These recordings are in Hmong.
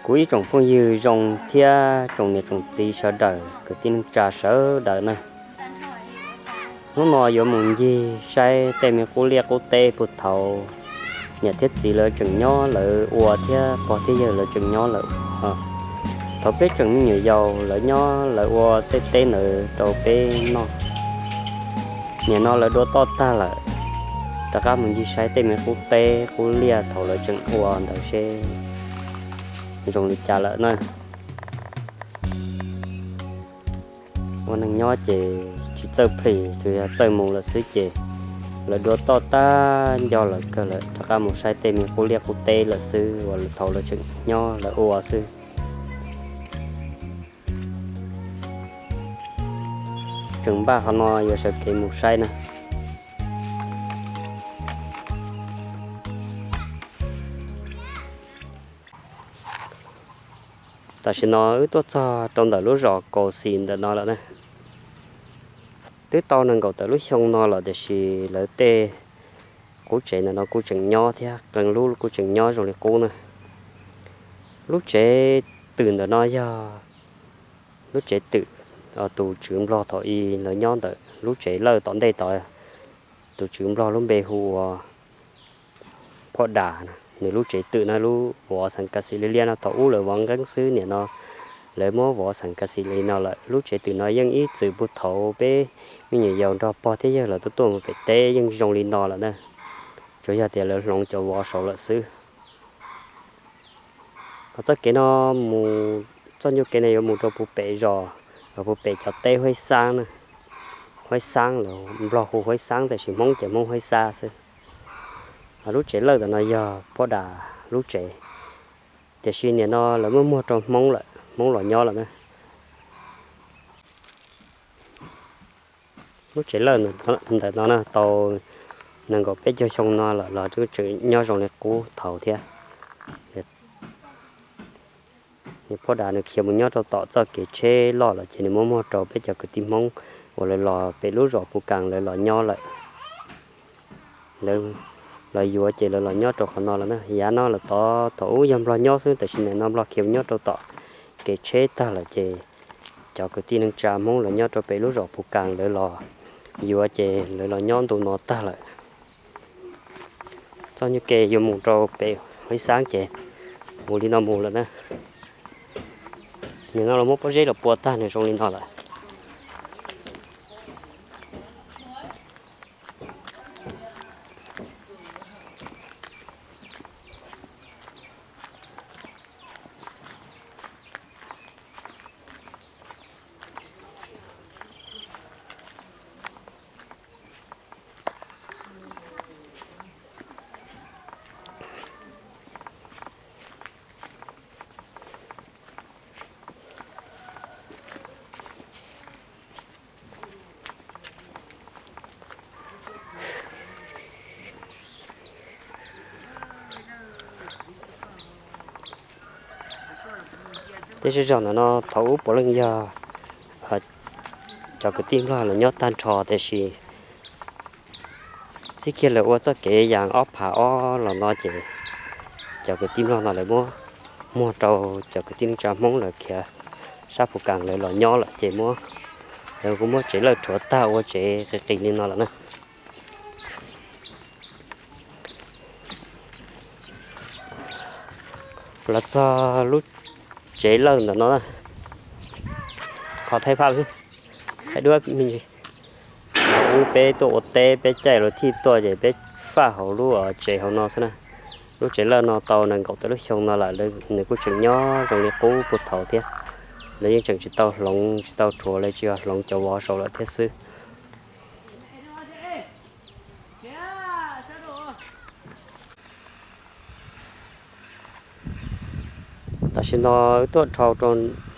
Kuv ib tsoom phooj ywg zoo thiab tsoom niam tsoom txiv sawv daws, kwv tij neej tsa sawv daws na, hnub no yuav mus ncig saib tej me qub liaj qub teb puag thaum niam thiab txiv lawv tseem nyob lawv ua thiab pog thiab yawg lawv tseem nyob lawv ua. Thaum peb tseem me nyuam yaus lawv nyob lawv ua tej teb ntawd rau peb noj. Nim no lawv dua toj tag lawm, rov qab mus ncig saib tej me qub teb qub liaj thaum lawv tseem ua ntawd seb zoo li cas lawm na. Ua neeg nyob ces tsis txawj plis, tsuas yog txawj mus lawm xwb ces lawv dua toj tag nco lawm kawg lawm, rov qab mus saib tej me qub liaj qub teb lawm xwb uas thaum lawv tseem nyob lawv ua xwb. Tseem npaj qhov no yuav sawv kev mus saib na. Tam sim no wb tuaj txog rau ntawm lub zos Kaus Xis ntawm no lawm na. Twb tau nees nkaum tawm lub xyoo no lawm tiam sis lawv tej qub tsev ntawm no kuj tseem nyob thiab, qee lub kuj tseem nyob zoo li qub na. Lub tsev twm ntawm no yog lub tsev twm tus tswv nplog thaum i lawv nyob ntawm lub tsev lawj tom ntej tod. Tus tswv nplog lub npe hu ua Phoj Das, nws lub tsev twm na, lub vov xeem kas xis li liaj no thaum ub lawv vov nqeeb xwb, nim no lawv muab vov xeem kas xis li no lawm. Lub tsev twm no yeej ib txwm puag thaum peb me nyuam yaus nrog pog thiab yawg lawv tuaj tuaj mus pem teb yeej zoo li no lawm na. Tsuas yog tias lawv hloov cov vov saud lawm xwb. Ho txoj kev no mus, txoj nyuj kev no yuav mus rau puag pem zos, puag pem cov teb Huaib Xaab na. Huaib Xaab los nplog hu Huaib Xaab tiam sis Hmoob ces Hmoob Huaib Xab xwb. Lub tsev lawj ntawm no yog Phoj Das lub tsev, tiam sis nim no lawv muab muag rau Hmoob lawm, Hmoob los nyob lawm na. Lub tsev lawj ntawm no na tau nees nkaum peb caug xyoo no lawm los tseem nyob zoo li qub thaum thiab. Phoj Das nws khiav mus nyob rau tom txoj kev tsheb loj lawm ces nws muab muag rau peb cov kwv tij Hmoob uas lawv los pem lub zos Pus Kas lawv los nyob lawm. Lawv los yuav ces lawv los nyob rau qhov no lawm na. Yav no lawm tod thaum ub yog nplog nyob xwb, tiam sis nim no nplog khiav mus nyob rau tom kev tsheb tag lawm ces cov kwv tij neej tsa Hmoob lawv nyob rau pem lub zos Pus Kas lawv los yuav ces lawv los nyob ntu no tag lawm. Txoj nyuj kev yuav mus rau pem Huaib Xaab ces mus li no mus lawm na. Nim no los muab pob zeb los pua tag nws zoo li no lawm. Tej zej zog ntawm no thaum ub puav leej yog cov kwv tij Nplog los nyob tag nrho, tiam sis txij kiag lawv ua txoj kev yas ob phav ob los no ces cov kwv tij Nplog no lawv muab muag rau cov kwv tij neej tsa Hmoob lawv khiav sab Pus Kas lawv los nyob lawm ces muab, lawv kuj muab tsev lawj rhuav tag ua tsev qis qis li no lawm na. Los txog lub tsev lawj ntawm no, qhov thaij phaj, thaij duab me ntsis. Thaum ub peb tuaj ua teb peb caij luv thij tuaj ces peb faj hauv lub tsev hauv no xwb na. Lub tsev lawj no tau nees nkaum tawm lub xyoo no lawm, nws kuj tseem nyob zoo li qub puag thaum thiab. Lawv yeej tseem tsis tau hloov tsis tau rhuav, lawv tsis yog hloov cov vov saud lawm thiab xwb. Tam sim no wb tuaj dhau rau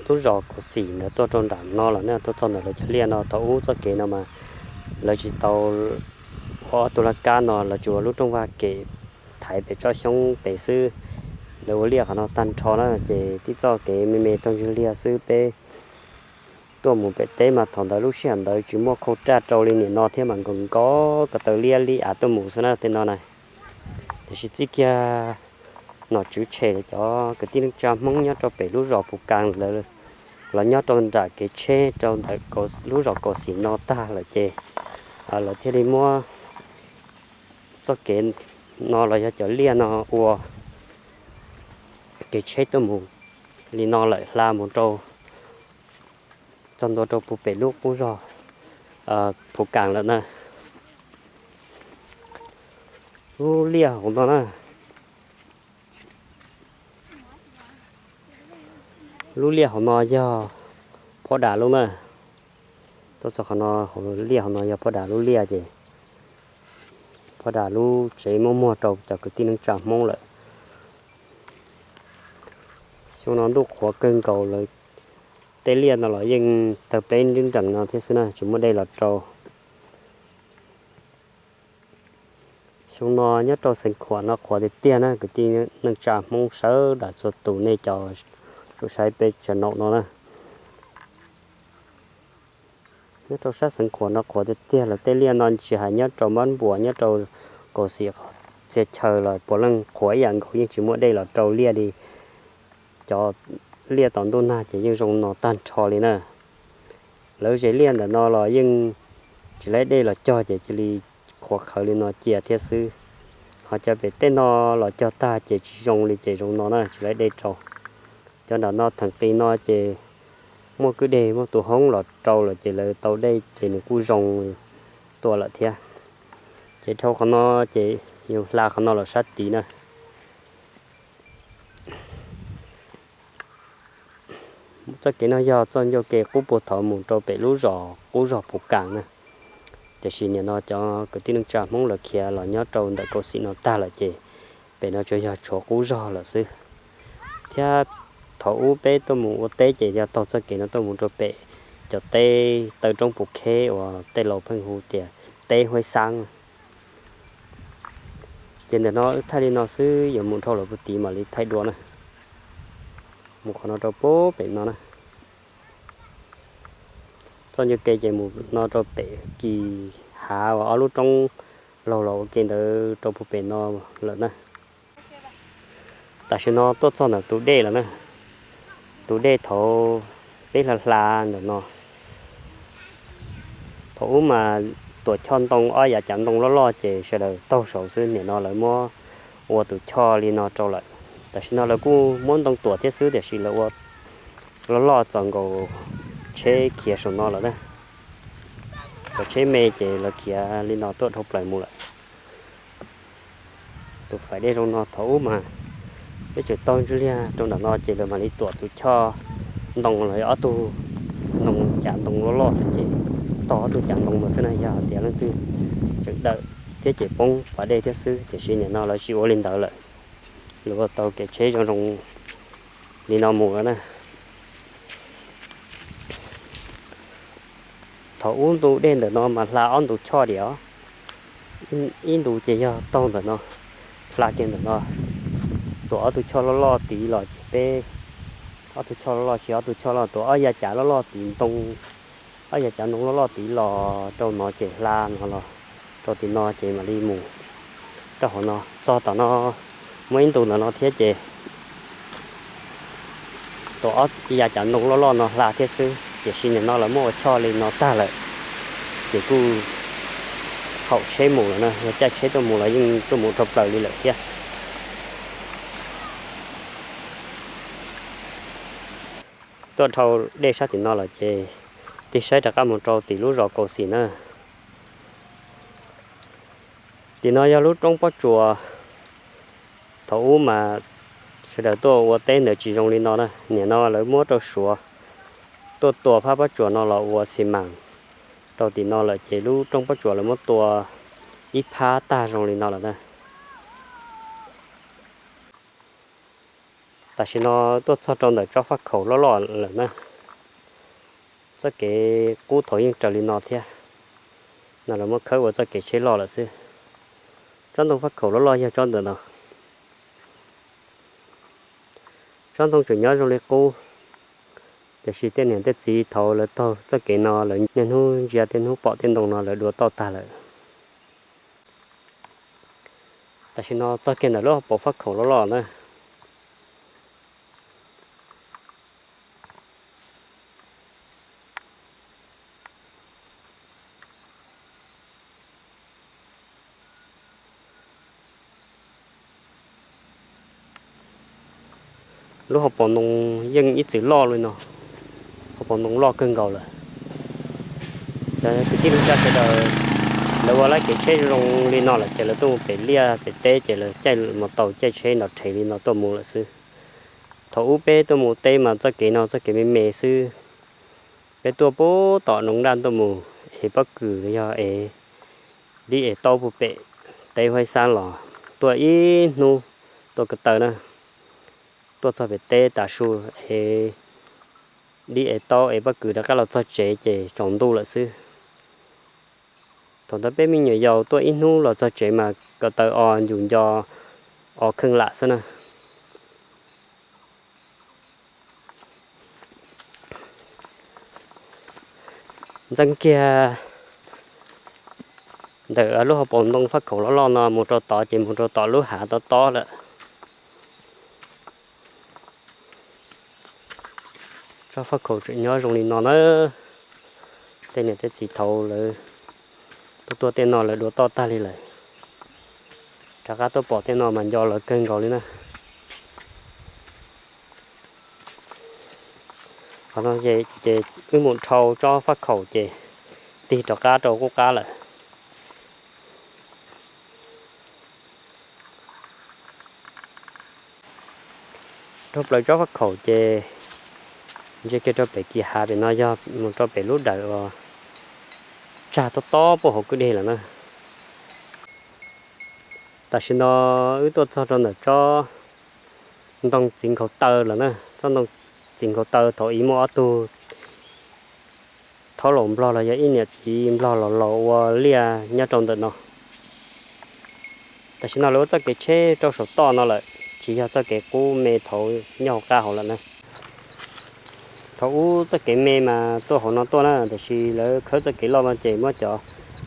lub zos Kaus Xim ntawd tuaj rau nram no lawm na, tuaj txog ntawm lawv cov liaj no. Thaum ub txoj kev no mas lawv tsis tau ua ob tug laj kab no, lawv tsuas ua lub rooj vag kem thaiv pem tsob xyoob pem xwb. Lawv ua liaj qhov no tag nrho na ces tib txoj kev me me taug ntsig liaj xwb. Peb tuaj mus pem teb mas thaum ntawd lub sij hawm ntawd tsis muaj khau raj rau li nim no thiab mas nkaus nkaus ko taw liab li av tuaj mus xwb na tej no na. Tiam sis txij kiag nom tswv tshem lawv cov kwv tij neej tsa Hmoob nyob rau pem lub zos Pus Kas lawv los nyob rau nram kev tsheb rau ntawm lub zos Kaus Xim no tag lawm ces lawv thiaj li muab txoj kev no los yog cov liaj no ua kev tsheb tuaj mus li no lawm hla mus rau txog ntua rau puag pem lub qub zog Pus Kas lawm na. Lub liaj hauv no na, lub liaj hauv no yog Phob Das lub na. Tuaj txog qhov no, liaj hauv no yog Phob Das lub liaj ces Phob Das lub tsev muab muag rau cov kwv tij neej tsa Hmoob lawm. Xyoo no ntuj qhuav kawg nkaus lawm, tej liaj no los yeej tawg pleb nrees no thiab xwb na, tsis muaj dej los rau. Xyoo no nyob rau Xeev Khuam no qhuav tiag tiag na, kwv tij neej tsa Hmoob sawv daws txhua tus nej cov tsuas saib peb tsam naum no na. Nyob rau sab Xeev Khuam no qhuav tiag tiag lawm, tej liaj no tsis hais nyob rau Mab Npuas nyob rau Kaus Xim txhia chaw los puav leej qhuav ib yam nkaus, yeej tsis muaj dej los rau liaj li. Cov liaj tom ntuj nag ces yeej zoo no tag nrho li na. Lawv zes liaj ntawm no los yeej tsis laib dej los cog ces cia li qhuav qhawv li no cia thiab xwb. Ho cov pem tej no los cog tag ces tsis zoo li ces zoo no na, tsis laib dej rau. Cov nram no theem qis no ces muaj kwj deg muaj tus hoob los rau lawm ces lawv tau dej ces nws kuj zoo tuaj lawm thiab. Ces dhau qhov no ces yus hla qhov no los sab tid na. Txoj kev no yog txoj ncauj ke qub puag thaud mus rau pem lub zos qub zog Pus Kas na. Tiam sis nim no cov kwv tij neej tsa Hmoob lawv khiav los nyob rau ntawm Kaus Xim no tag lawm ces pem no tsuas yog tshuav qub zog lawm xwb. Thiab thaum ub peb tuaj mus ua teb ces yog taug txoj kev no tuaj mus rau pem cov teb taw roob Pus Kheb uas tej laus pheej hu tias teb Huab Xab. Ces ntawm no wb thaij li no xwb, yuav mus dhau lawm puag tid mam li thaij dua na. Mus qhov no rau puag pem no na. Txoj ncauj ke ces mus no rau pem kis hav uas ob lub roob laug los ua ke ntawd rau puag pem no lawm na. Tam sim no tuaj txog ntawm tus dej lawm na. Tus dej thaud peb hla hla ntawm no. Thaum ub mas tuam choj ntoo, ob yav cav ntoo loj loj ces sawv daws taug saud xwb, nim no lawv muab ua tus choj li no rau lawm. Tam sim no lawv kuj muab ntoo tuam thiab xwb tiam sis lawv ua loj loj txaus nkaus tsheb khiav saum no lawm na. Cov tsheb me ces lawv khiav li no tuaj dhau plaws mus lawm. Tus faim dej zoo no thaum ub mas peb tseem taug ntsis liaj rau ntawm no ces lawv mam li tuam tus choj ntoo los ob tug ntoo, cav ntoo loj loj xwb ces taug ob tug cav ntoo mus xwb na. Yog tias leej twg tseem dawm thiab ces poob pas dej thiab xwb, tiam sis nim no lawv tsis ua li ntawd lawm. Lawv ua tau kev tsheb zoo zoo li no mus lawm na. Thaum ub ntu dej ntawm no mas hla ob ntu choj diam os. Ib ntu ces yog taug ntawm no, hla kiag ntawm no, tuam ob tug choj loj loj tid los ces peb, ob tug choj loj loj tsis, ob tug choj loj tuam ob yav cav loj loj tid ntoo, ob yav cav ntoo loj loj tid los rau no ces hla no los rau tim no ces mam li mus rau hauv no. Txog tom no muaj ib ntu ntawm no thiab ces tuam ob yav cav ntoo loj loj no hla thiab xwb, tiam sis nim no lawv muab ua choj li no tag lawm ces kuj haum tsheb mus lawm na, yog caij tsheb tuaj mus los yeej tuaj mus dhau plaws li lawm thiab. Tuaj dhau dej sab tim no lawm ces tig saib rov qab mus rau tim lub zos Kaus Xim na. Tim no yog lub roob pob tsuas. Thaum ub mas sawv daws tuaj ua teb ntawd tsis zoo li no na, nim no lawv muab rau suav tuaj tua phab pob tsuas no los ua xi mas rau tim no lawm ces lub roob pob tsuas lawv muab tua ib phab tag zoo li no lawm na. Tam sim no tuaj txog rau ntawm tsob faj khaum loj loj lawm na. Txoj kev qub thaud yeej raws li no thiab. No lawv muab khawb ua txoj kev tsheb loj lawm xwb. Tsob ntoo faj khaum loj loj yog tsob ntawm no. Tsob ntoo tseem nyob zoo li qub, tiam sis tej niam tej txiv thaud lawv taug txoj kev no lawv niaj hnub ntsia tej hnub pom tej ntoo no lawv dua toj tag lawm. Tam sim no txog kiag ntawm lub hauv paus faj khaum loj loj na. Lub hauv paus ntoo yeej ib txwm loj li no, hauv paus ntoo loj kawg nkaus lawm. Cov kwv tij neej tsa sawv daws, lawv ua lawv kev tsheb zoo li no lawm ces lawv tuaj mus pem liaj pem teb ces lawv caij mus tau caij tsheb nrov rhev li no tuaj mus lawm xwb. Thaum ub peb tuaj mus teb mas txoj kev no txoj kev me me xwb. Peb tuaj puag tom Noov Daj tuaj mus, es pob kws los yog es dib es taub puag pem teb Huaib Xab los tuaj ib hnub, tuaj ko taw na, tuaj txog pem teb tas su es dib es taub es pob kws rov qab los txog tsev ces tsaus ntuj lawm xwb. Thaum ntawd peb me nyuam yaus tuaj ib hnub los txog tsev mas ko taw o ncus nco o kheej lam xwb na. Ntxeev kiag ntawm lub hauv paus ntoo faj khaum loj loj no mus rau tod ces mus rau tom lub hav tob tob lawm. Tsob faj khaum tseem nyob zoo li no na. Tej niam tej txiv thaud lawv tuaj tuaj tej no lawv dua toj tag li lawm. Rov qab tuaj pom tej no mas nco lawv kawg nkaus li na. Qhov no ces wb mus dhau tsob faj khaum ces tig rov qab rau qub qab lawm. Dhau plaws tsob faj khaum ces ntsia kiag rau pem kis hav pem no yog mus rau pem lub dawm uas tsag tob tob puag hauv kwj deg lawm na. Tam sim no wb tuaj txog rau ntawm tsob ntoo txiv nkhaus taw lawm na. Tsob ntoo txiv nkhaus taw thaum ub muaj ob tug thaub laus nplog los yog ib niam txiv nplog los laus ua liaj nyob rau ntawm no. Tam sim no lawv ua txoj kev tsheb rau saum toj no lawm, tsis yog txoj kev qub me thaud nyob hauv qab hauv lawm na. Thaum ub txoj kev me mas tuaj hauv no tuaj na, tiam sis lawv khawb txoj kev loj no ces muab cov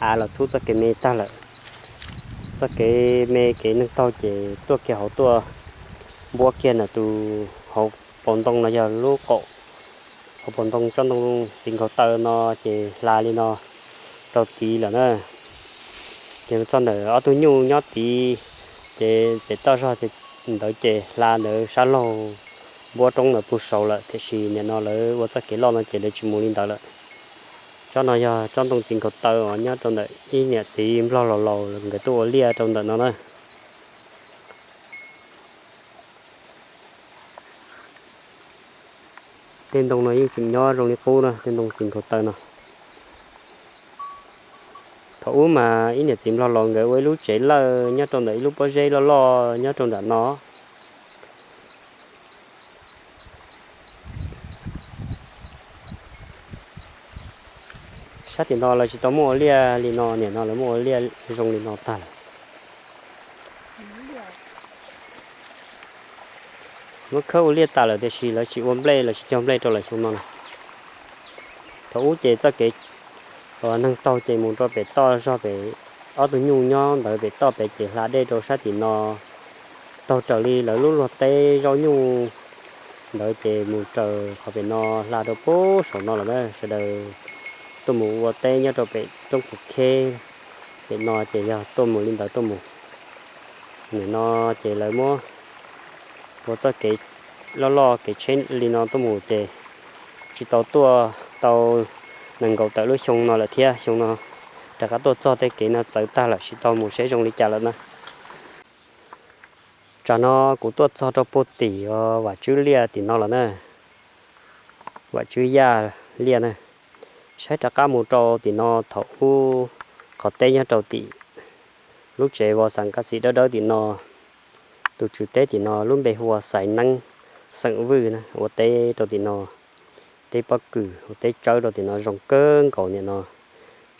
av los txhub txoj kev me tag lawm. Txoj kev me kev neeg taug ces tuaj kiag hauv tuaj npuab kiag ntawm tus hauv paus ntoo no yog lub qaum hauv paus ntoo tsob ntoo txiv nkhaus taw no ces hla li no rau tid lawm na. Ces txog ntawm ob tug nyuj nyob tid, ces pem toj zog ntawd ces hla ntawd sab laug npuab roob ntawd puag saud lawm, tiam sis nim no lawv ua txoj kev loj no ces lawv tsis mus li ntawd lawm. Tsob no yog tsob ntoo txiv nkhaus taw uas nyob rau ntawm ib niam txiv nplog laus laus nkawd tuaj ua liaj rau ntawm no na. Tej ntoo no yeej tseem nyob zoo li qub na, tej ntoo txiv nkhaus taw no. Thaum ub mas ib niam txiv nplog laus nkawd ua ib lub tsev lawj nyob rau ntawm ib lub pob zeb loj loj nyob rau nram no. Sab tim no lawv tsis tau muaj ua liaj li no, nim no lawv muaj ua liaj zoo li no tag lawm. Muab khawb ua liaj tas lawm tiam sis lawv tsis ua nplej, lawv tsis cog nplej rau lawm xyoo no na. Thaum ub ces txoj kev neeg taug ces mus rau pem toj zog pem ob tug nyuj nyob ntawd pem toj pem ces hla dej rau sab tim no. Taug raws li lawv lub luag teb zaub nyuj ntawd ces mus raws qhov pem no hla rau puag saum no lawm na. Sawv daws tuaj mus ua teb nyob rau pem roob Pus Kheb pem no ces yog tuaj mus li ntawd tuaj mus. Nim no ces lawv muab ua txoj kev loj loj kev tsheb li no tuaj mus ces tsis tau tuaj tau nees nkaum tawm lub xyoo no lawm thiab. Xyoo no rov qab tuaj txog tej kev no txawv tag lawm, tsis tau mus seb zoo li cas lawm na. Tsam no kuv tuaj txog rau puag tim Vam Tswb liaj tim no lawm na. Vam Tswb Yaj liaj na. Saib rov qab mus rau tim no thaum ub qhov teb nyob rau tim lub tsev vos xas kab xis dawb dawb tim no. Tus tswv teb tim no lub npe hu ua Xaiv Neeb xeem Vwj na, ua teb rau tim no. Teb pob kws ua teb tsawb rau tim no zoo kawg nkaus nim no.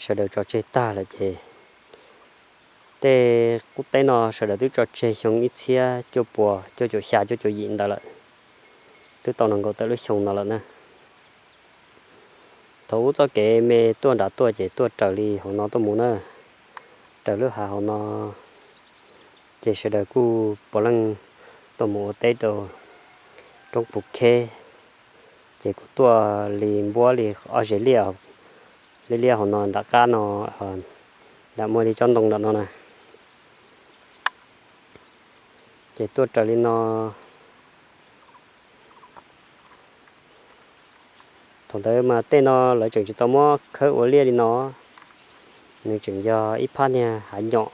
Sawv daws tso tseg tag lawm ces tej qub teb no sawv daws twb tso tseg xyoo ib txhiab cuaj puas cuaj caum xya cuaj caum yim ntawd lawm. Twb tau nees nkaum tawm lub xyoo no lawm na. Thaum ub txoj kev me tuaj nram tuaj ces tuaj raws li hauv no tuaj mus na, raws lub hav hauv no. Ces sawv daws kuj puav leej tuaj mus ua teb rau roob Pus Kheb. Ces kuv tuaj li npuab li ob ze liaj, liaj liaj hauv no nram qab no, nram muaj li tsob ntoo nram no na. Ces tuaj raws li no, Thaum ntawd mas tej no lawv tseem tsis tau muab khawb ua liaj li no, nws tseem yog ib phab niag hav nyom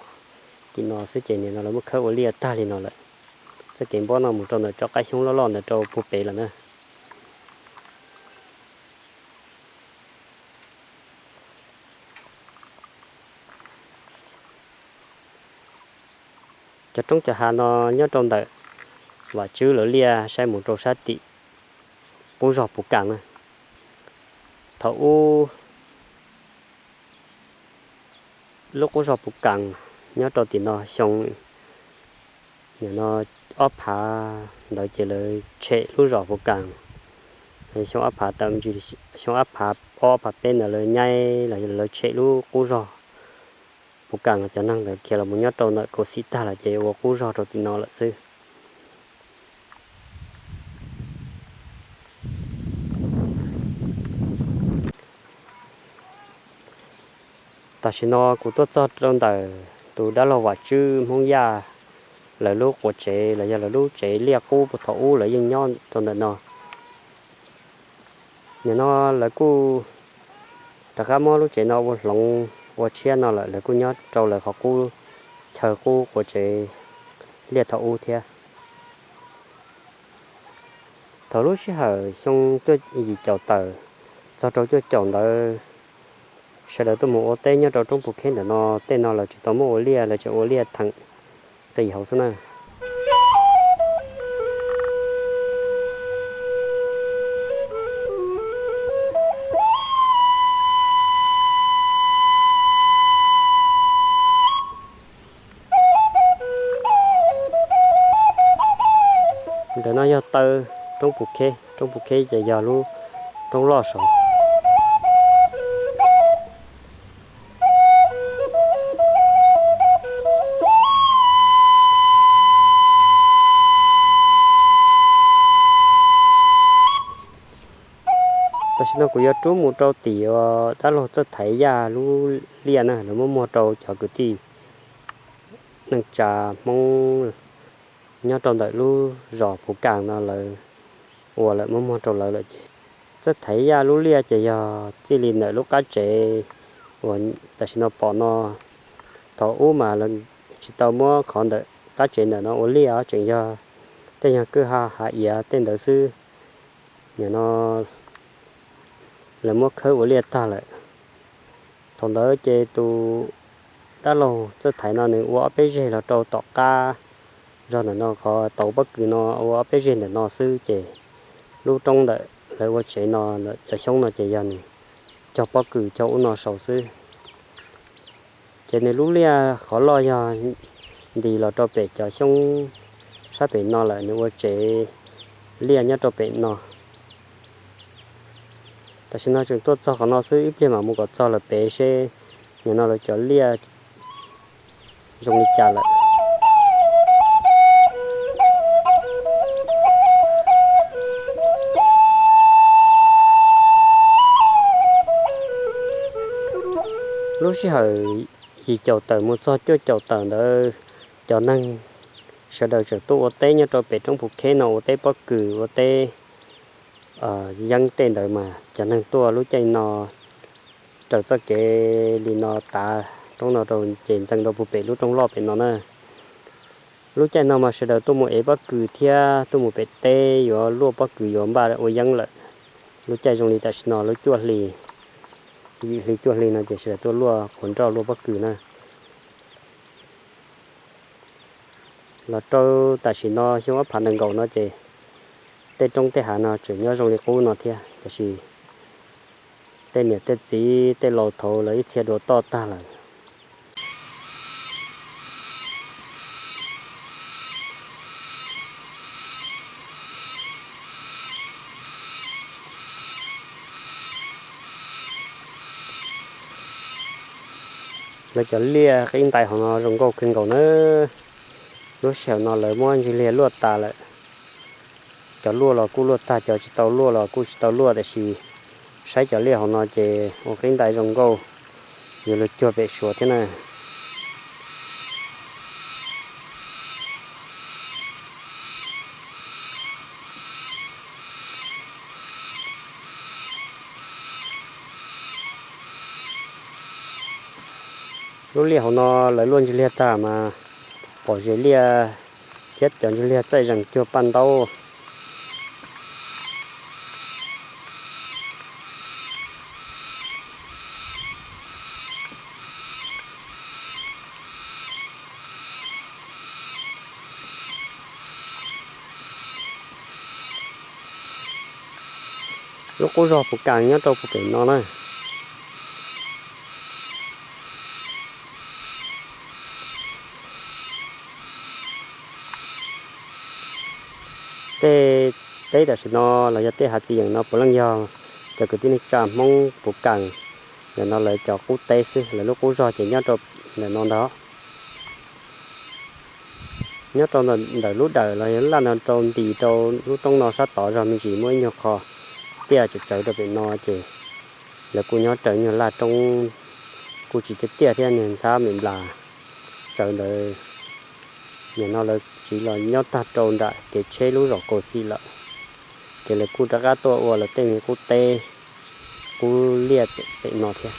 tim no xwb ces nim no lawv muab khawb ua liaj tag li no lawm. Txoj kev npob no mus rau ntawm tsob qab xyoob loj loj ntawd rau puag pem lawm na. Cov roob cov hav no nyob rau ntawm Vam Tswb lawv liaj saib mus rau sab tim qub zog Puv Kas na. Thaum ub lub qub zog Puv Kas nyob rau tim no xyoo, nim no ob phav ntawd ces lawv tshem lub zos Puv Kas. Xyoo ob phav tawm ntsis, xyoo ob phav ob phav peb ntawd lawv nyaib los lawv tshem lub qub zog Puv Kas, cov neeg ntawd khiav los mus nyob rau ntawm Kaus Xim tag lawm ces ua qub zog rau tim no lawm xwb. Tam sim no kuv tuaj txog rau ntawm tus dab laug Vam Tswb Hmoob Yaj lawv lub quav tsev los yog lawv lub tsev liaj qub thaum ub lawv yeej nyob rau ntawm no. Nim no lawv kuj rov qab muab lub tsev no ua hloov ua tshiab no lawm, lawv kuj nyob rau lawv qhov qub chaw qub quav tsev liaj thaum ub thiab. Thaum lub sij hawm xyoo cuaj yim caum tawm txog rau cuaj caum ntawd, sawv daws tuaj mus ua teb nyob rau roob Puv Kheb ntawm no, tej no lawv tsis tau muab ua liaj, lawv tseem ua liaj theem qis hauv xwb na. Ntawm no yog taw roob Puv Kheb, roob Puv Kheb ces yog lub roob loj saud. Tam sim no kuv yuav rub mus rau tim uas dab laug Txawj Thaiv Yaj lub liaj na, lawv muab muag rau cov kwv tij neej tsa Hmoob nyob rau ntawm lub zos Puv Kas no lawv ua lawm, muab muag rau lawv lawm ces Txawj Thaiv Yaj lub liaj ces yog txij li ntawm lub qab tsev uas tam sim no pom no. Thaum ub mas lawv tsis tau muab qhov ntawm qab tsev ntawm no ua liaj, tseem yog tej nyuag kwj ha hav iav tej ntawd xwb. Nim no lawv muab khawb ua liaj tag lawm. Thaum ntawd ces tus dab laug Txawj Thaiv no nws ua ob peb zeg los rau tom qab zog ntawm no, qhov tau pob kws no ua ob peb zeg ntawm no xwb ces lub roob ntawm lawv ua tsev no, cov xyoob no ces yog nws cog pob kws cog ub no saud xwb. Ces nws lub liaj qhov loj yog nti los rau pem cov xyoob sab pem no lawm, nws ua tsev liaj nyob rau pem no. Tam sim no tseem tuaj txog qhov no xwb, ib pliag mam mus kom txog lawm pem seb nim no lawv cov liaj zoo li cas lawm. Lub sij hawm yim caum tawm mus txog cuaj caum tawm ntawd, cov neeg sawv daws tseem tuaj ua teb nyob rau pem roob Puv Kheb no, ua teb pob kws ua teb yeeb tej ntawd mas cov neeg tuaj lub caij no raws txoj kev li no tav roob no rau ces ntxeev rau puag pem lub roob loj pem no na. Lub caij no mas sawv daws tuaj mus ev pob kws thiab tuaj mus pem teb yuav luaj pob kws yuav npaj ua yeeb lawm. Lub caij zoo li tam sim no lub cuaj hli, yim hli cuaj hli no ces sawv daws tuaj luaj qhuav nroj luaj pob kws na. Los rau tam sim no xyoo ob phav nees nkaum no ces tej roob tej hav no tseem nyob zoo li qub no thiab, tiam sis tej niam tej txiv tej laus thaud lawv ib txhia dua toj tag lawm. Lawv cov liaj qib ntais hauv no zoo nkauj kawg nkaus na. Lub sij hawm no lawv muab ntsis liag luaj tas lawm. Cov luaj los kuj luaj tag, cov tsis tau luaj los kuj tsis tau luaj, tiam sis saib cov liaj hauv no ces ua qib ntais zoo nkauj, yuav luag cuag pem Suav thiab na. Lub liaj hauv no lawv luaj ntsis liag tag mas pom zes liaj thiab cov ntsis liag txaij zees cuag paj ntaub. Lub qub zog puv kas nyob rau puag pem no na. Tej teb tam sim no los yog tej hav txiv yeem no puav leej yog cov kwv tij neej tsa Hmoob puv kas, ntawm no lawv cov qub teb xwb, lawv lub qub zog ces nyob rau ntawm no ntag. Nyob rau ntawm lub dawm los yog lub laj no rau nti rau lub roob no sab tod zog me ntsis muaj ib nyuag qho tiaj tsawv tsawv rau pem no ces lawv kuj nyob raws nyuag laj roob kuj tsis tiaj tiaj thiab niag ntxhab me nplas tsawv ntawd. Nim no lawv tsiv los nyob tag rau nram kev tsheb lub zos Kaus Xim lawm, ces lawv kuj rov qab tuaj ua lawv tej me qub teb qub liaj pem no thiab.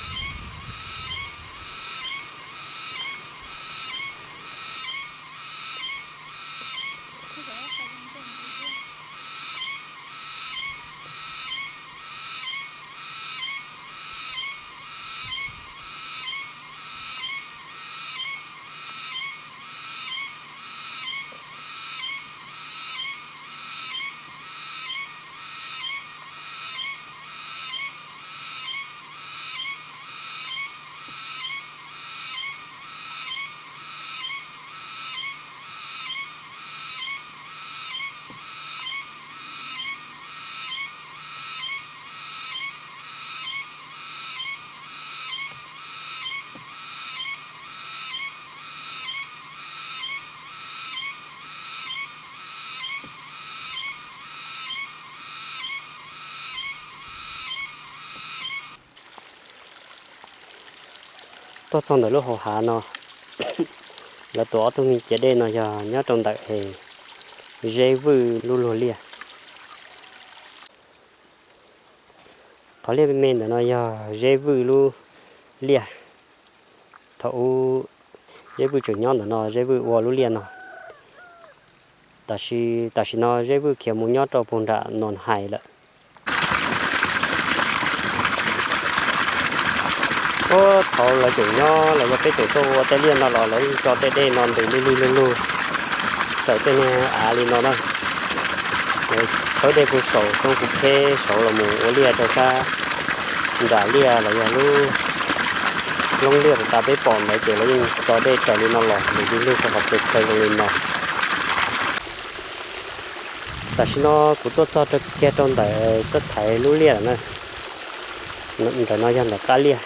Tuaj txog ntawm lub hauv hav no, lawv tuav ob tug me ciav dej no yog nyob rau ntawm Zeb Vwj lub luag liaj. Qhov liaj me me ntawm no yog Zeb Vwj lub liaj. Thaum ub Zeb Vwj tseem nyob ntawm no, Zeb Vwj ua lub liaj no. Tab sis tam sim no Zeb Vwj khiav mus nyob rau puag nram Noo Hais lawm. Ub, thaum lawv tseem nyob los yog peb tseem tuaj ua tej liaj no los lawv yeej tso tej dej no ntws lig lig lug lug raws tej niag av li no na. Lawv thawb dej puag saum roob puag kheb saud los mus ua liaj rau sab nram liaj los yog lub loob liaj puag ta peb pom ntawd ces lawv yeej tso dej raws li no los ntws lig lig rau qhov chaw zoo li no. Tam sim no kuv tuaj txog rau kiag rau ntawm Txawj Thaiv lub liaj lawm na. Ntawm no yog ntawm qab liaj.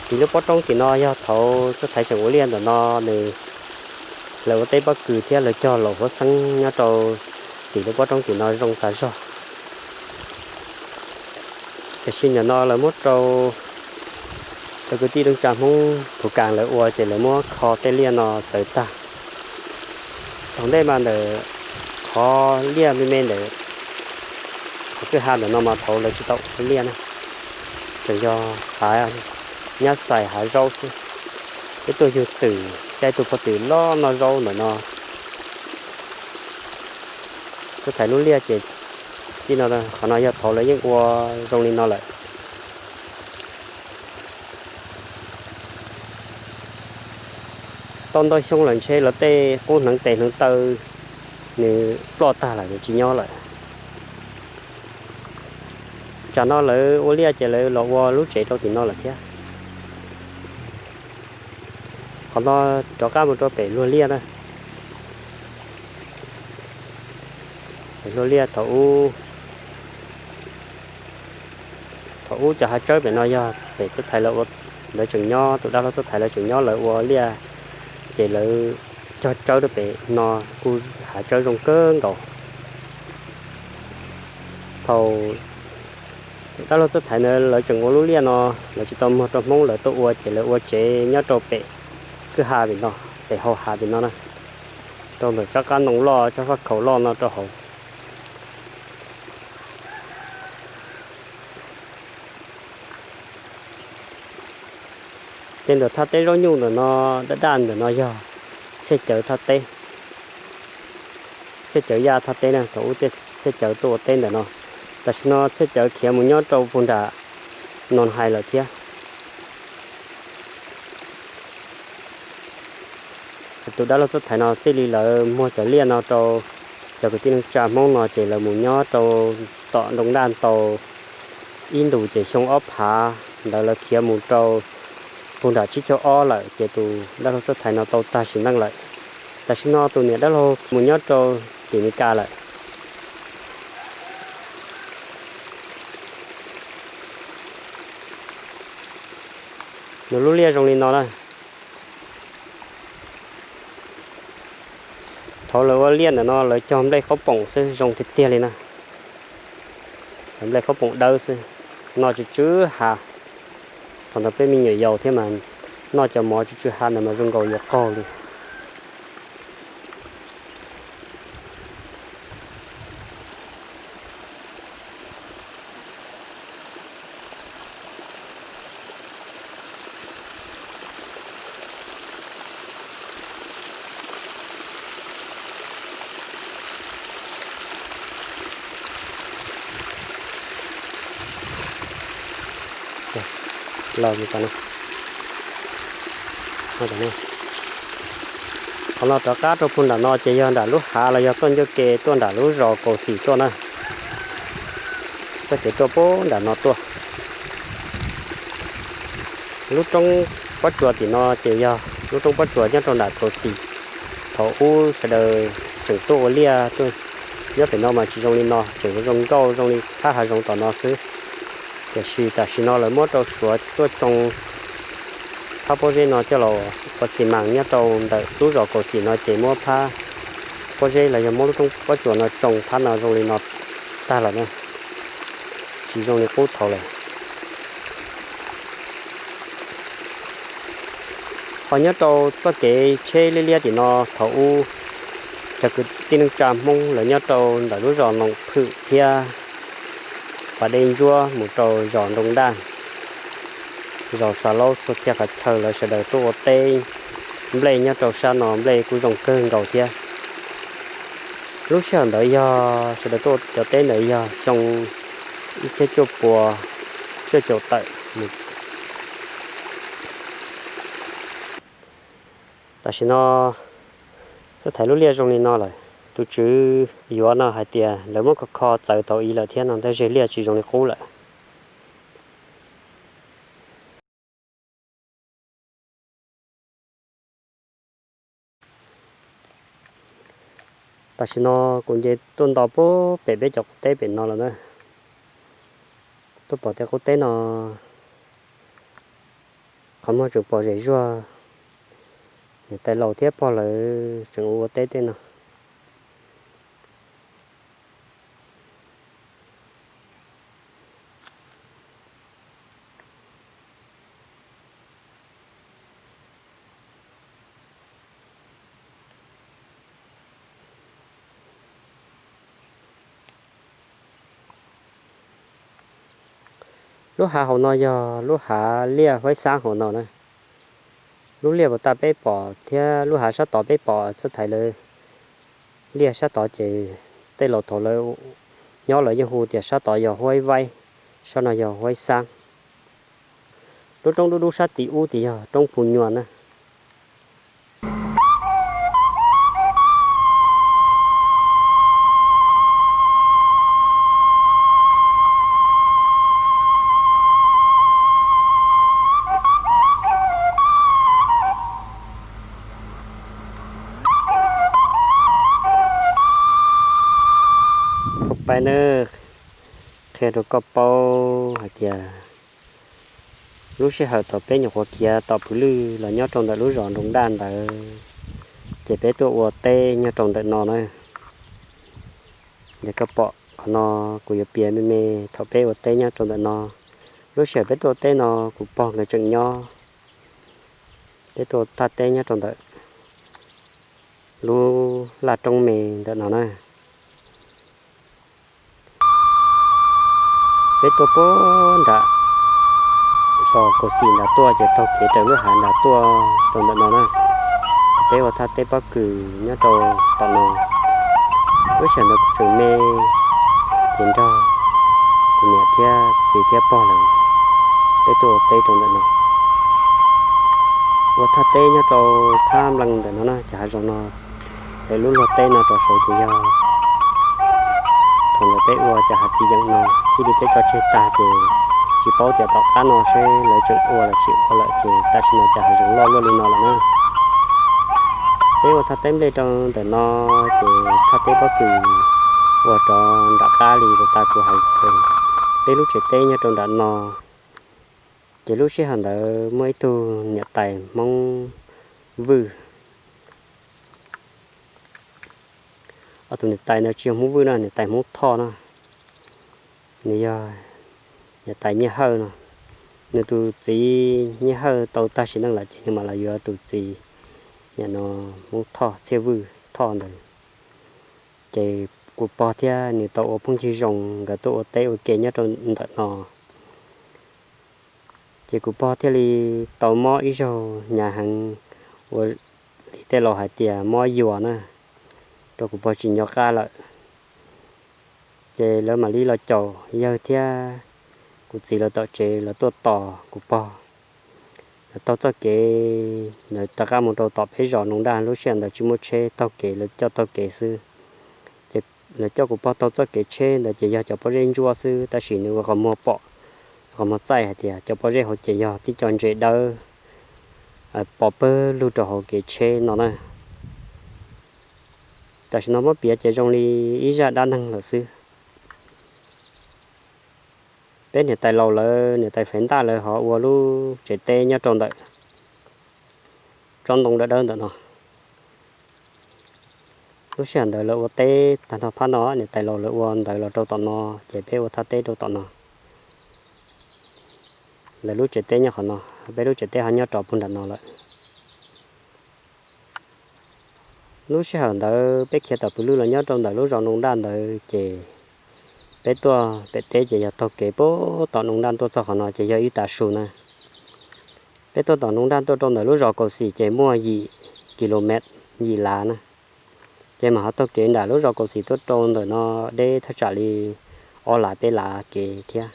Tim lub pob roob tim no yog thaum Txawj Thaiv tseem ua liaj ntawm no nws, lawv ua teb pob kws thiab lawv cog laum huab xeeb nyob rau tim lub pob roob tim no zoo tas zog. Tiam sis nim no lawv muab rau cov kwv tij neej tsa Hmoob Phuv Kas lawv ua ces lawv muab kho tej liaj no txawv tag. Thaum ntej mas ntawm qhov liaj me me ntawm qhov kwj ha ntawm no mas thaum lawv tsis tau ua liaj na, tseem yog hav nyab xais hav zaub xwb. Peb tuaj yug twm caij tus phau twm loj noj zaub ntawm no. Txawj Thaiv lub liaj ces tij no, qhov no yog thaum lawv yeej ua zoo li no lawm. Tau ntau xyoo lawm ntshe lawv tej qub hneev tes hneev taw nws ploj tag lawm, nws tsis nyob lawm. Tsam no lawv ua liaj ces lawv los ua lub tsev rau tim no lawm thiab. Qhov no rov qab mus rau pem luag liaj na. Pem luag liaj thaum ub, thaum ub cov hav tsawb pem no yog pem Txawj Thaiv lawv ua, lawv tseem nyob, tus dab laug Txawj Thaiv lawv tseem nyob lawv ua liaj, ces lawv cog tsawb rau pem no kuj hav tsawb zoo kawg nkaus. Thaum dab laug Txawj Thaiv ntawd lawv tseem ua lub liaj no, lawv tsis tau muag rau Hmoob lawv tuaj ua ces lawv ua tsev nyob rau pem kwj ha pem no, pem hau hav pem no na, rau ntawm tsob qab ntoo loj tsob faj khaum loj no rau hauv. Tej ntawm thaj teb zaub nyuj ntawm no, daj daj ntawm no yog Txhiaj Cawv thaj teb. Txhiaj Cawv Yaj thaj teb na, thaum ub Txhiaj Cawv tuaj ua teb ntawm no. Tam sim no Txhiaj Cawv khiav mus nyob rau puag nram Noo Hais lawm thiab. Tus dab laug txoj thaiv no txij li lawv muag cov liaj no rau cov kwv tij neej tsa Hmoob no ces lawv mus nyob rau tom nroog Daj Ntau ib ntus ces xyoo ob phav ntawd lawv khiav mus rau puag nram tsib caug ob lawm ces tus dab laug txoj thaiv no tau tag sim neej lawm. Tam sim no tus niam dab laug mus nyob rau tim Mes Kas lawm. Nws lub liaj zoo li no na. Thaum lawv ua liaj ntawm no lawv cog nplej khaub poom xwb zoo tiag tiag li na. Nplej khaub poom dawb xwb, noj tsw tsw ha. Thaum ntawd peb me nyuam yaus thiab mas noj cov mov tsw tsw ha ntawd mas zoo nkaus yuav qaug li. Los mus tas no. Qhov no rov qab rau puag nram no ces yog nram lub hav los yog txoj ncauj ke tuaj nram lub zos Kaus Xim tuaj na. Txoj kev tuaj puag nram no tuaj. Lub roob pob tsuas tim no ces yog lub roob pob tsuas nyob rau nram Kaus Xim. Thaum ub sawv daws tseem tuaj ua liaj tuaj nyob pem no mas tsis zoo li no, tseem zoo nkauj zoo li phab hav zoov tom no xwb. Tiam sis tam sim no lawv muab rau Suav tuaj tsoo phab pob zeb no coj los ua xi mas nyob rau ntawm lub zos Kaus Xim no ces muab phab pob zeb los yog muab lub roob pob tsuas no tsoo phab no zoo li no tag lawm na, tsis zoo li qub thaum lawm. Ho nyob rau txoj kev tsheb liab liab tim no thaum ub, cov kwv tij neej tsa Hmoob lawv nyob rau ntawm lub zos Noom Phwm thiab pas dej ntsuab mus rau zos Nroo Daj, zos Xa Laub txhua txhia qhov chaw lawv sawv daws tuaj ua teb. Nplej nyob rau sab no nplej kuj zoo kawg nkaus thiab. Lub sij hawm ntawd yog sawv daws tuaj ua cov teb ntawd yog xyoo ib txhiab cuaj pua cuaj caum tawm. Tam sim no txoj thaiv lub liaj zoo li no lawm. Tus tswv yuav no hais tias lawv muab kho kho txawv tau ib lawm thiab no ntawd ze liaj tsis zoo li qub lawm. Tam sim no kuv nce tuaj nto puag pem peb cov qub teb pem no lawm na. Tuaj pom tej qub teb no, qhov muag tseem pom zem zuag, niam tais laus thiab pog lawv tseem ua ua teb tej no. Lub hav hauv no yog lub hav liaj Huaib Xab hauv no na. Lub liaj puas tas peb pom thiab lub hav sab tod peb pom txoj thaiv lawv liaj sab tod ces tej laus thaum lawv nyob lawv yeej hu tias sab tod yog Huaib Vaib, sab no yog Huaib Xab. Lub roob dub dub sab tim ub tim yog roob Phu Nyuas na. Phooj Paib na, qhia rau koj paub hais tias lub sij hawm thaum peb nyuam qhuav khiav tom Pwv Lwj los nyob rau ntawm lub zos Nroos Daj ntawd, ces peb tuaj ua teb nyob rau ntawm no na. Yog koj pom qhov no, kuv yuav piav me me thaum peb ua teb nyob rau ntawm no. Lub sij hawm peb tuaj ua teb no kuv pog nkawd tseem nyob. Peb tuaj thaj teb nyob rau ntawm lub laj roob me ntawm no na. Peb tuaj puag nram Tso kaus xim nram tuaj ces taug kev raws lub hav nram tuaj rau ntawm no na. Peb ua thaj teb pob kws nyob rau tom no. Lub sij hawm ntawd kuv tseem me, ces nrog kuv niam thiab txiv thiab pog lawm, peb tuaj ua teb rau ntawm no. Ua thaj teb nyob rau phab nplees ntawm no na, cov hav zoov no, lawv lub luag teb no rau saud ces yog thaum ntawd peb ua cov hav txiv yeem no, txij li peb cov tseg tag ces tsis paub tias tom qab no seb lawv tseem ua los tsis ua lawm ces tam sim no cov hav zoov loj luaj li no lawm na. Peb ua thaj teb nplej rau ntawm no, ces thaj teb pob kws ua rov nram qab li tas kuv hais, peb lub tsev teb nyob rau nram no. Ces lub sij hawm ntawd muaj ib tug niam tais Hmoob Vwj. Ob tug niam tais ntawd tsis yog Hmoob Vwj no, niam tais Hmoob Thoj no. Nws yog niam tais Nyiaj Hawj no. Nws tus txiv Nyiaj Hawj tau tag sim neej lawm ces nws mam los yuav tus txiv, nim no Hmoob Thoj, Txhiaj Vwj Thoj ntawd. Ces kuv pog thiab nws tau ua phooj ywg zoo, nkawd tuaj ua teb ua ke nyob rau ntawm no. Ces kuv pog thiaj li tau mob ib zaug hnyav heev, ua li tej laus hais tias mob yuas na, rau kuv pog tsis nco qab lawm. Ces lawv mam li los caum yawg thiab kuv txiv lawv tom tsev los tuaj tos kuv pog. Lawv taug txoj kev, lawv rov qab mus rau tom peb zos Noo Daj, lub sij hawm ntawd tsis muaj tsheb taug kev, lawv coj taug kev xwb. Ces lawv coj kuv pog taug txoj kev tsheb ntawd ces yog cov pob zeb ntsuab xwb, tab sis nws ua qhov muag pom, qhov muag txaij hais tias cov pob zeb hauv ces yog tib co ntses dawb pov pawg lug rau hauv kev tsheb no na. Tam sim no muab piav ces zoo li ib zaj dab neeg lawm xwb. Peb niam tais laus lawv, niam tais Faiv Ntaj lawv ho ua lub tsev teb nyob rau ntawm tsob ntoo dawb dawb ntawm no. Lub sij hawm ntawd lawv ua teb tag nrho phab no, niam tais laus lawv ua ntawd los rau tom no, ces peb ua thaj teb rau tom no. Lawv lub tsev teb nyob qhov no, peb lub tsev teb ho nyob rov puag nram no lawm. Lub sij hawm ntawd peb khiav tom pw lwj los nyob rau ntawm lub zos Noo Daj ntawd ces peb tuaj pem teb ces yog taug kev puag tom Noo Daj tuaj txog qhov no ces yog ib tav su na. Peb tuaj tom Noo Daj tuaj rau ntawm lub zos Kaus Xim ces muaj yim kilomev, yim lav na. Ces mam ho taug kev nram lub zos Kaus Xim tuaj rau ntawm no deb thaj tsam li ob lav peb lav kev thiab.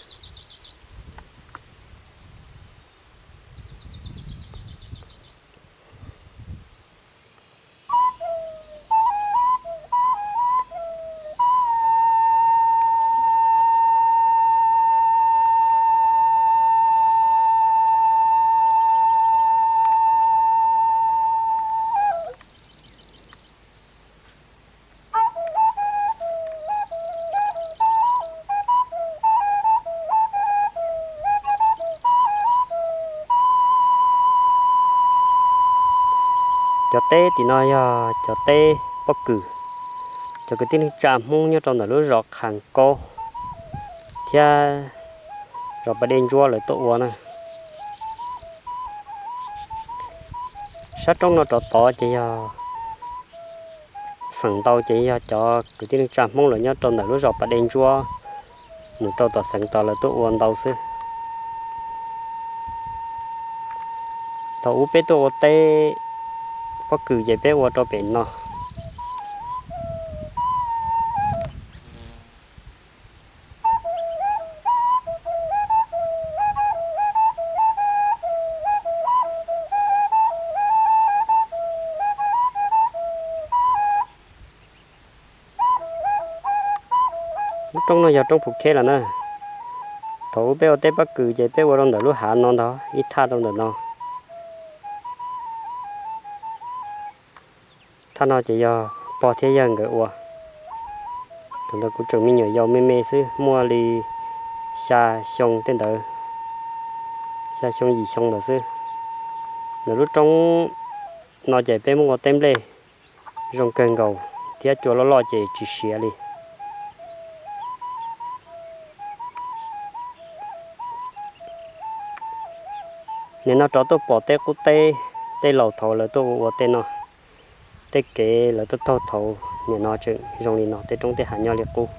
Cov teb tim no yog cov teb pob kws, cov kwv tij neej tsa Hmoob nyob rau ntawm lub zos Qhas Kaub thiab zos Pas Dej Ntsuab lawv tuaj ua na. Sab roob no rov tod ces yog feem ntau ces yog cov kwv tij neej tsa Hmoob lawv nyob rau ntawm lub zos Pas Dej Ntsuab mus rau tom xeev tod lawv tuaj ua ntau xwb. Thaum ub peb tuaj ua teb pob kws ces peb ua rau pem no. Lub roob no yog roob Phu Kheb lawm na. Thaum ub peb ua teb pob kws ces peb ua rau ntawm lub hav no ntag, ib thaj rau ntawm no. Thaj no ces yog pog thiab yawg nkawd ua. Thaum ntawd kuv tseem me nyuam yaus me me xwb, muaj li xya xyoo tej ntawd, xya xyoo yim xyoo ntawd xwb. Ntawm lub roob no ces peb muab ua teb nplej zoo kawg nkaus thiab cua loj loj ces tsis siav li. Nim no rov tuaj pom tej qub teb, tej laus thaud lawv tuaj ua ua tej no, tej kev lawv tuaj taug thaud nim no tseem zoo li no, tej roob tej hav nyob li qub.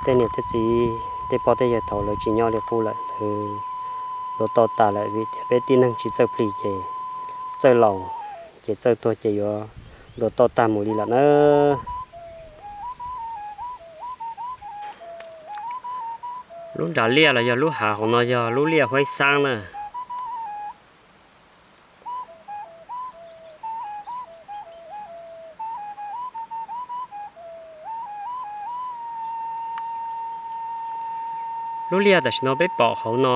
Tej niam tej txiv Tej pog tej yawg thaud lawv tsis nyob li qub lawm, lawv dua toj tag lawm vim tias peb tib neeg tsis txawj plig ces txawj laus ces txawj tuag ces yuav dua toj tag mus li lawm na. Lub nram liaj los yog lub hav hauv no yog lub liaj Huaib Xab na. Lub liaj tam sim no peb pom hauv no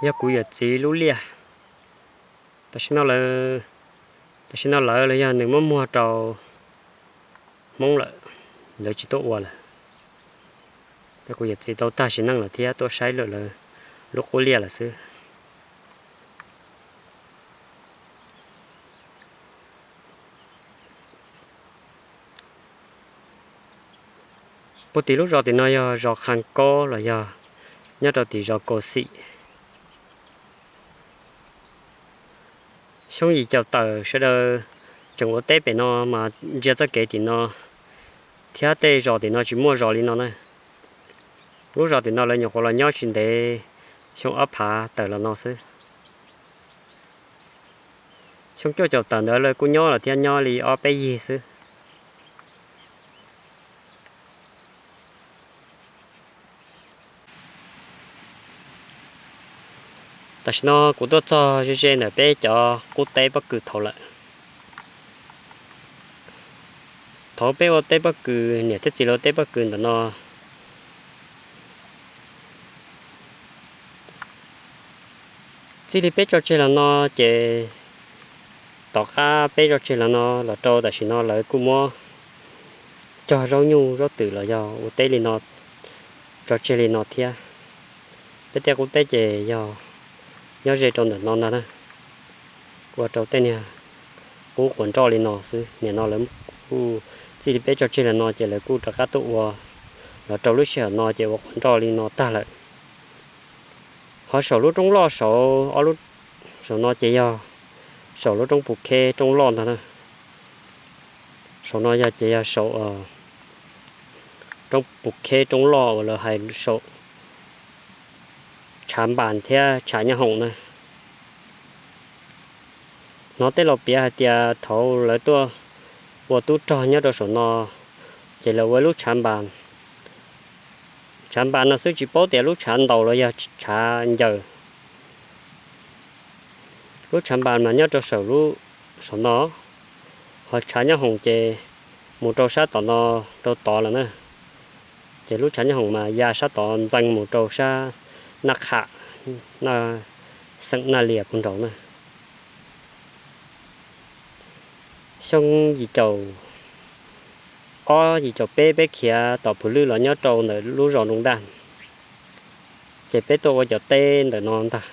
yog kuv yawm txiv lub liaj. Tam sim no lawv, tam sim no lawv los yog nws muab muag rau Hmoob lawm, lawv tsis tuaj ua lawm. Kuv yawm txiv tau tag sim neej lawm thiab tuaj saib lawm lawv lub qub liaj lawm xwb. Puag tim lub zos tim no yog zos Qhas Kaub los yog nyob rau tim zos Kaus Xim. Xyoo yim caum tawm sawv daws tseem ua teb pem no mas ntsia txoj kev tim no thiab tej zos tim no tsis muaj zos li no na. Lub zos tim no lawv nyuam qhuav los nyob tsis ntev xyoo ob phav tawm los no xwb. Xyoo cuaj caum tawm ntawd lawv kuj nyob los thiab, nyob li ob peb yig xwb. Tam sim no kuv tuaj txog ze ze ntawm peb cov qub teb pob kws thaud lawm. Thaud peb ua teb pob kws, niam thiab txiv lawv ua teb pob kws ntawm no. Txij li peb tso tseg los no ces tom qab peb tso tseg los no los rau tam sim no lawv kuj muab cog zaub nyuj zaub twm los yog ua teb li no, tso tseg li no thiab. Peb tej qub teb ces yog nyob ze rau ntawm no ntag na, ua rau tej niag qub quav nroj li no xwb. Nim no lawv kuj txij li peb tso tseg los no ces lawv kuj rov qab tuaj ua los rau lub sij hawm no ces ua quav nroj li no tag lawm. Ho saum lub roob loj saud, ob lub, saum no ces yog saum lub roob Pus Kheb roob loj ntag na. Saum no yog ces yog saum roob Pus Kheb roob loj uas lawv hais saum Tshav Npas thiab Tshav Nyob Hoom na. Hnov tej laus piav hais tias thaud lawv tuaj ua tub rog nyob rau saum no, ces lawv ua lub Tshav Npas. Tshav Npas no xwb tsis paub tias lub tshav ntaus los yog tshav ncaws. Lub Tshav Npas mas nyob rau saum lub, saum no, ho Tshav Nyob Hoom ces mus rau sab tom no, rau tod lawm na. Ces lub Tshav Nyob Hoom mas ya sab tod ntxeev mus rau sab Naj Qham, Naj, xeem Naj Lias puag nraud na. Xyoo yim caum ob yim caum peb peb khiav tom Pus Lwj los nyob rau ntawm lub zos Nroos Daj, ces peb tuaj ua cov teb ntawm no ntag.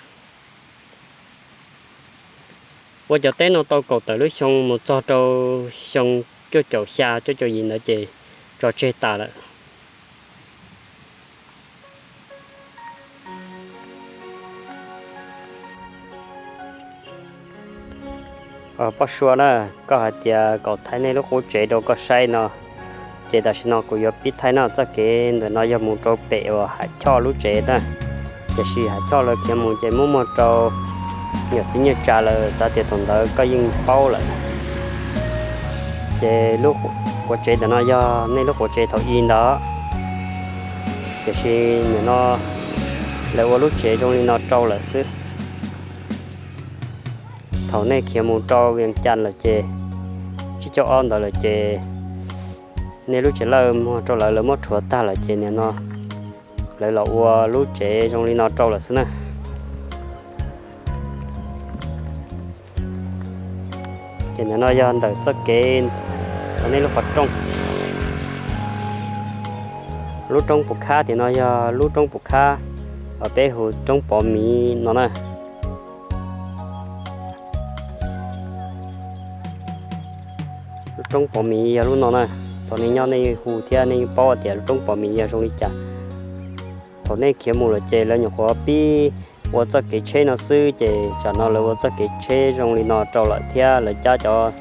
Ua cov teb no tau kaum tawm lub xyoo mus txog rau xyoo cuaj caum xya cuaj caum yim ntawd ces tso tseg tas lawm. Poj Sua na, koj hais tias kom thaij nej lub qub tsev rau koj saib no, ces tam sim no kuv yuav pib thaij no. Txoj kev ntawm no yog mus rau pem uas Ham Choj lub tsev na. Tiam sis Ham Choj lawv khiav mus ces muab muag rau nyuam txiv Nyiaj Tsa lawm, xav tias thaum ntawd koj yeej paub lawm. Ces lub quav tsev ntawm no yog nej lub quav tsev thaum i ntawd, tiam sis nim no lawv ua lub tsev zoo li no rau lawm xwb. Thaum nej khiav mus rau Vias Cas lawm ces, tsib caug ob ntawd lawm ces, nej lub tsev lawj muag rau lawv, lawv muab rhuav tag lawm ces nim no lawv los ua lub tsev zoo li no rau lawm xwb na. Ces ntawm no yog ntawm txoj kev, nej lub qhov rooj, lub roob Pus Khab tim no yog lub roob Pus Khab, peb hu roob Pov Miv no na. Lub roob Pov Miv yog lub no na. Thaum nej nyob nej hu thiab nej paub tias lub roob Pov Miv yog zoo li cas. Thaum nej khiav mus lawm ces lawv nyuam qhuav pib ua txoj kev tsheb no xwb, ces tsam no lawv ua txoj kev tsheb zoo li no rau lawm thiab lawv cab cov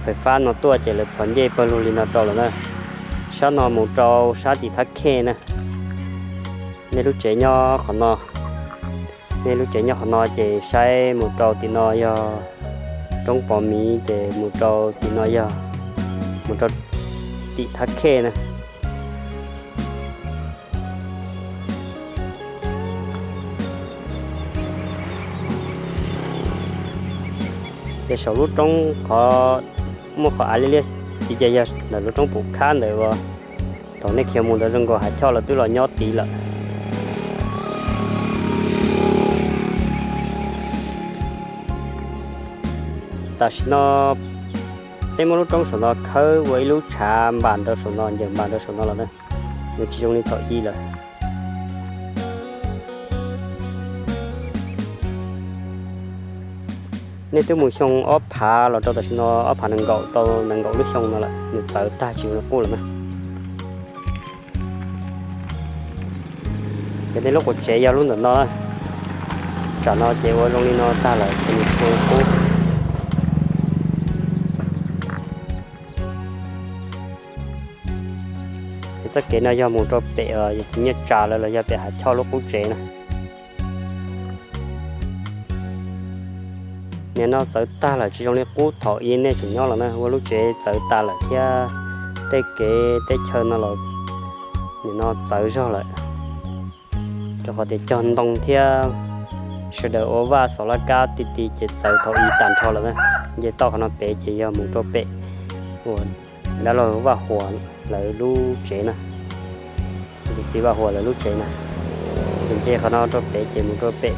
fais fab no tuaj ces lawv txhos ncej pawg lug li no rau lawm na. Sab no mus rau sab tim Thab Khej na. Nej lub tsev nyob qhov no, nej lub tsev nyob qhov no ces saib mus rau tim no yog roob Pov Miv, ces mus rau tim no yog mus rau tim Thab Khej na. Ces saum lub roob qhov muaj qhov av liab liab tid ces yog ntawm lub roob Pum Khab ntawd uas thaum nej khiav mus ntawd zoo nkaus Hav Choj los twb los nyob tid lawm. Tam sim no peb muab lub roob saum no khawb ua ib lub tshav npas rau saum no, ncaws npas rau saum no lawm na, nws tsis zoo li thaum ub lawm. Nej twb mus xyoo ob phav los rau tam sim no ob phav nees nkaum tau nees nkaum lub xyoo no lawm, nws txawv tag tsis zoo li qub lawm na. Ces nej lub quav tsev yog lub ntawm no, tsam no ces ua zoo li no tag lawm ces nws tsis zoo li qub. Ces txoj kev no yog mus rau pem yawg txiv Nyiaj Tsa lawv los yog pem Hav Choj lub qub tsev na. Nim no txawv tag lawm tsis zoo li qub thaum ub nej tseem nyob los na, ua lub tsev txawv tas lawm thiab tej kev teb chaws no los nim no txawv zog lawm. Rau qhov tias cog ntoo thiab sawv daws ua vaj xov laj kab ti ti ces txawv thaum ub tag nrho lawm na. Nce toj qhov no pem ces yog mus rau pem uas dab laug Vaj Huas lawv lub tsev na, tus txiv Vaj Huas lawv lub tsev na. Ces nce qhov no rau pem ces mus rau pem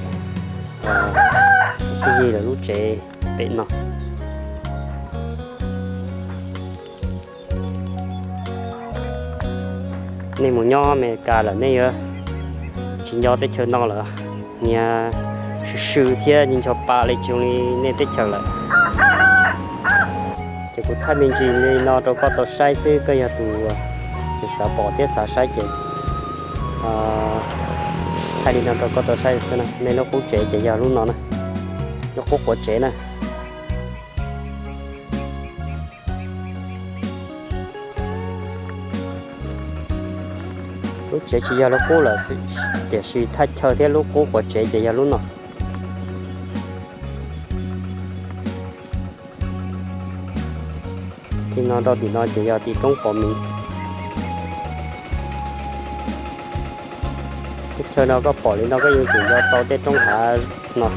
txiv Yig lawv lub tsev pem no. Nej mus nyob Amelikas lawm nej yuav tsis nco teb chaws no lawm, nyias swm swm thiab nco pa li tsis zoo li nej teb chaws lawm. Ces kuv thaij me ntsis li no rau koj tau saib xwb, koj yog tus xav pom thiab xav saib ces thaij li no rau koj tau saib xwb na. Nej lub qub tsev ces yog lub no na, lub qub quav tsev na. Lub tsev tsis yog lub qub lawm, tiam sis thaj chaw thiab lub qub quav tsev ces yog lub no. Tim no rau tim no ces yog tim roob Pov Miv. Teb chaws no koj pom li no koj yuav tsum nco tau tej roob hav no.